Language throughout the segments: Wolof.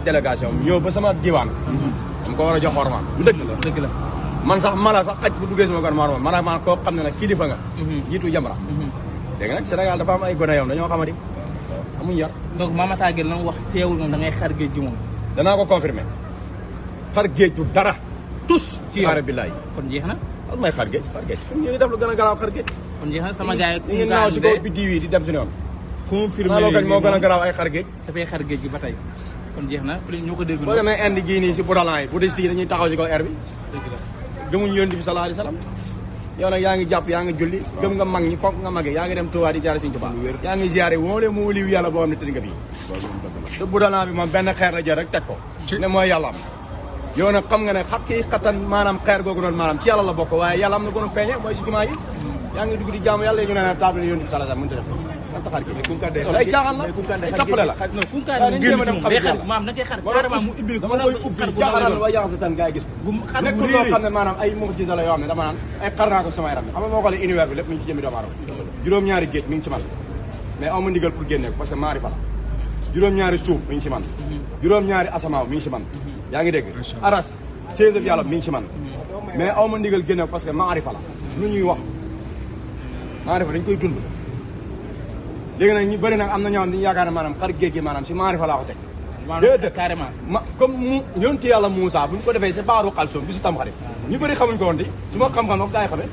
délégation ñëw ba sama diwaan dama ko war a jox xorma dëgg la man sax mala sax xaj bu duggee sama kër man koo xam ne nag kilifa nga jiitu Jamra léegi nag Sénégal dafa am ay gone yow dañoo xamadi amuñ yar donc Mama Tall la mu wax teewul moom da ngay xar géej gi moom danaa ko confirmer xar géej du dara tous ci yow billaay kon jeex na lan may xar géej ñu ngi def lu gën a garaaw xar géej kon jeex na sama gars yi ñu ngi naaw si kaw biddiw yi di dem si noonu confirmé naa loo kañ moo gën a garaaw ay xar géej dafay xar géej gi ba tey kon jeex na ñoo ko dégg boo demee indi gii nii si Bouralan yi bu dee si dañuy taxaw si kaw air bi dëgg la gëmuñ yonent bi sallallahu alayhi wa sallam yow nag yaa ngi jàpp yaa ngi julli gëm nga mag ñi foog nga mage yaa ngi dem Tuubaa di jaare Sëñ Tuubaa yaa ngi ziare woo le moo liw yàlla boo xam ne tëdd nga bii te Bouralan bi moom benn xeer la jël rek teg ko ne mooy yàlla am yow nag xam nga ne xaqiqatan maanaam xeer googu noonu maanaam ci yàlla la bokk waaye yàlla am na gën a feeñe mooy si jumaa yi yaa ngi dugg di jaamu yàlla ñu ne ne table yonent bi sallallahu alayhi wa sallam mënut a def kan taxaar gi ay caaxaan la ay tappale la non Koungheul moom génn ci moom day xar maam da ngay xar carrément mu ubbi dama koy ubbi jaaxalal wa yaxasa tan gaa yi gis ko nekkul loo xam ne maanaam ay mu'jiza la yoo xam ne dama naan ay xar naa ko sama yaram xam nga moo xoolee univers bi lépp mi ngi ci jëmmi doomu aadama juróom-ñaari géej mi ngi ci man mais aw ma ndigal pour génne ko parce que maari fa la juróom-ñaari suuf mi ngi ci man juróom-ñaari asamaaw mi ngi ci man yaa ngi dégg aras séedab yàlla mi ngi ci man mais aw ma ndigal génne ko parce que maari fa la lu ñuy wax maari fa dañ koy dund léegi nag ñu bëri nag am na ñoo xam dañu yaakaar ne maanaam xar géej gi maanaam si maarifa laa ko teg déedéet carrément comme mu yonent yàlla Moussa bu ñu ko defee si baaru xalsoom bi si tamxarit ñu bëri xamuñ ko woon di su ma xam-xam wax gaa yi xamee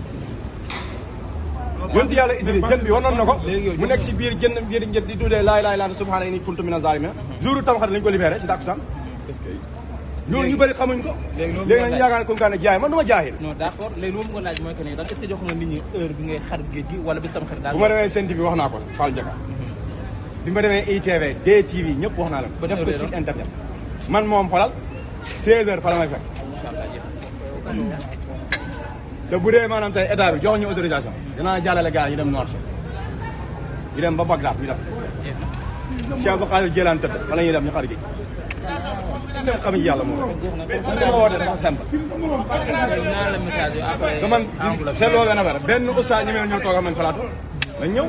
yonent yàlla Idris jën bi wanoon na ko mu nekk si biir jën di dundee laay laa subhaana inni kuntu mina zaalimiin jour tamxarit lañu ko libéré si dàkkusaan loolu ñu bëri xamuñ ko léegi nag ñu yaakaar ne Koungheul jaay man du ma jaahil non d'accord léegi lu ma bëggoon laaj mooy que ne est-ce que jox nga nit ñi heure bi ngay xar géej gi wala bis tam xarit daal bu ma demee Sen TV wax naa ko Fall Ndiaga bi ma demee ITV DTV ñëpp wax naa la ko def ko site internet man moom xolal 16 heures fa la may fekk te bu dee maanaam tey état bi jox ñu autorisation dinaa jàllale gars yi ñu dem Noor ñu dem ba Bagdad ñu def Cheikh Abdou Khadir Jilani tëdd fa la ñuy dem ñu xar gi ñoo xam yàlla moom li ma woote dafa simple te man seetloo benn affaire benn oustaz ñi ñëw toog man plateau dañ ñëw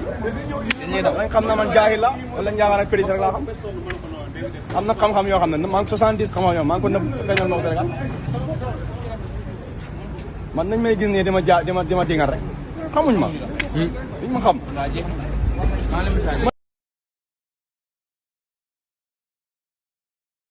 dañ xam na man jaahil la wala njaagaan ak péris rek laa xam am na xam-xam yoo xam ne maa ngi 70 xam-xam yoo maa ngi ko nëb feeñal ma ko Sénégal man nañ may gis ne dima dingal rek xamuñ ma liñ ma xam